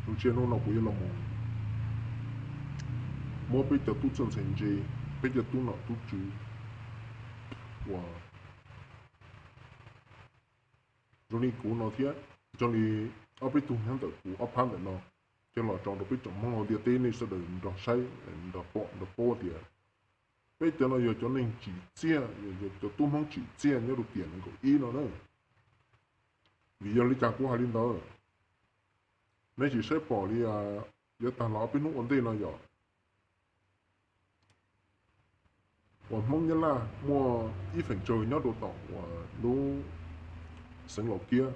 Tus tsiaj hnub no kuv yuav los mus muab peb cov tub txawj ntxhais ntse, peb cov tub nom tub tswv uas zoo li kuv no thiab zoo li ob peb tug nyob ntawm kuv ob phab ntawm no, coj los tso rau peb tsoom Hmoob hauv ntiaj teb nej sawv daws nrog saib, nrog pom nrog paub tias peb cov no yog cov neeg tsim txiaj, yog cov tub Hmoob tsim txiaj nyob rau tiam nees nkaum ib no na. Vim yog li cas kuv hais li ntawd? Nej sim saib pom li, yuav tag los ob peb hnub ua ntej no yog uas Hmoob Nyab Laj muaj ib feem tsawg nyob rau tom uas lub xeev Laus Kiab,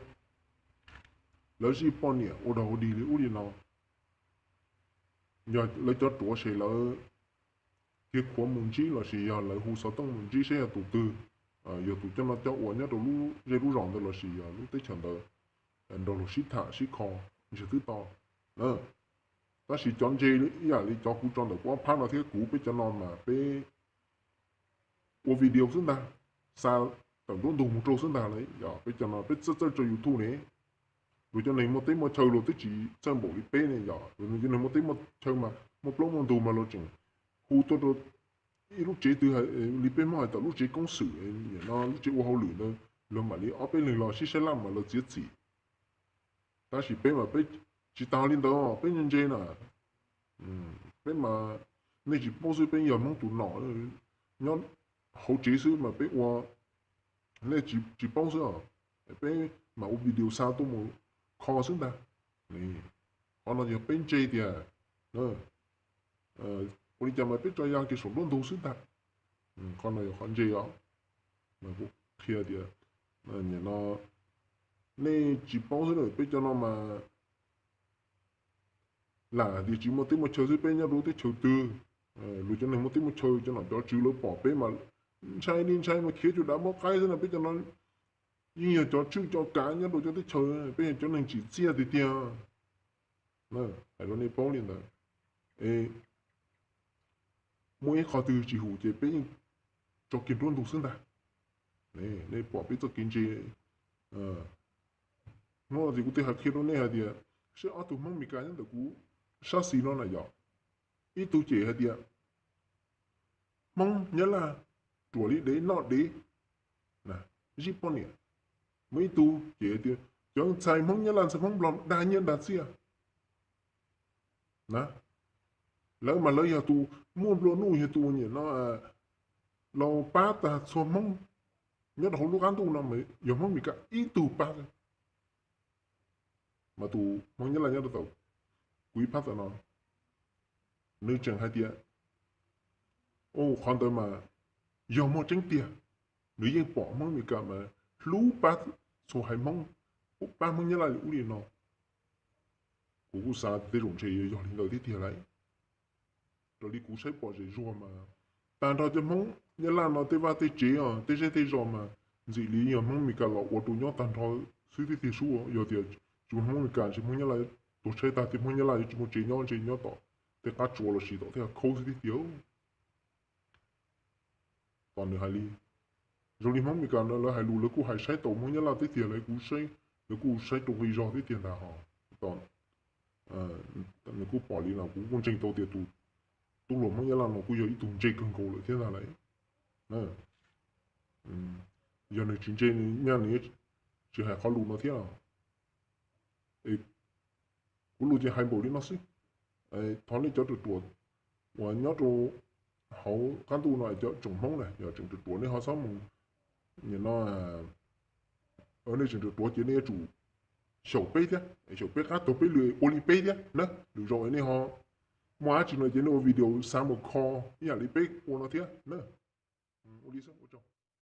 lawv zij poj niam ua dog ua dig li ub li no. Yog lawv cov ruam ces lawv tig qhuav mus ntsib lossis yog lawv hu xov tooj mus ntsib saib yog tus twg, yog tus coj noj coj ua nyob rau lub zej lub zos ntawd lossis yog lub teb chaws ntawd, nrog luag sib tham sib kho ntshe twb tau. Tab sis cov ntse ib yam li cov kuv tso ntawm kuv ob phab no thiab kuv peb cov no mas peb ua video xwb ntag, xa tawm nruab ntug mus rau xwb ntag. Yog peb cov no peb txawj txawj tso YouTube ne, luag cov neeg muaj teb muaj chaw luag twb tsis txawj npaum li peb ne. Yog luag cov neeg muaj teb muaj chaw mas muaj plaub muaj ntug mas luag tseem hu tuaj rau ib lub tsev twg li peb Hmoob hais tias lub tsev koob xwm, no lub tsev ua hauj lwm ntawd, luag mam li ob peb leeg los sib saib laj mas luag txiav txim. Tab sis peb mas peb tsis tas li ntawd, peb ntse ntse na. Peb mas nej tsis paub xwb, peb yog Hmoob tus nom nyob hauv tsev xwb mas peb ua, nej tsis paub xwb, peb mas ua video xa tuaj mus kho xwb ntag. Qhov no yog peb ntse tiag. Ua li cas mas peb tso ya kiag saum nruab ntug xwb ntag. Qhov no yog qhov ntse os. Mas kuv qhia tias no nej tsis paub xwb na, peb cov no mas lam tias tsis muaj teb muaj chaw xwb, peb nyob rau teb chaws twg, luag cov neeg muaj teb muaj chaw cov nom cov tswv lawv pom peb mas ntshai li ntshai mas khiav cuag dav muab qaib xwb no. Peb cov no yeej yog cov tswj cov kav nyob rau cov teb chaws, peb yog cov neeg tsim txiaj tiag tiag. Hais rau nej paub li ntawd, es muaj ib qho twg tsis hum ces peb yeej tso kiag nruab ntug xwb ntag. Nej pom peb txoj kev ntse. Hnub no ces kuv twb hais qhia rau nej hais tias saib ob tug Hmoob Mes Kas nyob ntawm kuv sab xis no na yog, ib tug ces hais tias Hmoob Nyab Laj ruam li dev noj dev, zij poj niam. Muaj ib tug ces hais tias cov ntxhais Hmoob Nyab Laj ntxhais Hmoob Nplog dag nyiaj dag txiaj na. Lawv mas lawv yog tus muaj nplua nuj, yog tus nim no los pab tag txhua Hmoob nyob rau hauv lub qab ntuj no mas yog Hmoob Mes Kas ib tug pab. Mas tus Hmoob Nyab Laj nyob rau tom kuv ib phab tom no, nws tseem hais tias, u, qhov ntawd mas yog muaj tseeb tiag. Nws yeej pom Hmoob Mes Kas mas hlub pab txhua haiv Hmoob, pab Hmoob Nyab Laj li ub li no. Kuv kuj xav tej zaum ntshe yuav yog li ntawd thiab tiag lauj. Raws li kuv saib pom zem zuag mas tag nrho cov Hmoob Nyab Laj no tej vaj tej tsev os, tej zej tej zos mas ntxim li yog Hmoob Mes Kas los ua rau nyob tag nrho xwb thiab tiag sub. Yog tias tsis muaj Hmoob Mes Kas ntshe Hmoob Nyab Laj tuag tshaib tag, tej Hmoob Nyab Laj yuav tsis muaj tsev nyob, ntshe nyob tom tej qab tsuas lossis tom tej hav khaub xwb thiab tiag. Tom nws hais li, zoo li Hmoob Mes Kas no lawv hais lus lawv kuj hais saib taus Hmoob Nyab Laj thiab tiag, lawv kuj saib rau qis zog thiab tiag ntag hos. Nws kuj pom li no kuv kuj ntseeg tau tias tus tub hluas Hmoob Nyab Laj no kuj yog ib tug ntse kawg nkaus lawm thiab ntag lauj. Yog nws tsis ntse nyaj nws tsis hais qhov lus no thiab. Kuv lus ces hais npaum li no xwb. Thov nej cov ruam ruam uas nyob rau hauv qab ntuj no cov tsoom Hmoob na yog tseem ruam ruam nej ho txhob mus, nim no nej tseem ruam ruam ces nej yuav tsum xyaum peb thiab, xyaum peb qab tuag peb lwm ua li peb thiab na. Lwm zaus nej ho muaj dab tsi no ces nej ua video xa mus kho ib yam li peb ua no thiab na. Ua li xwb, ua tsaug.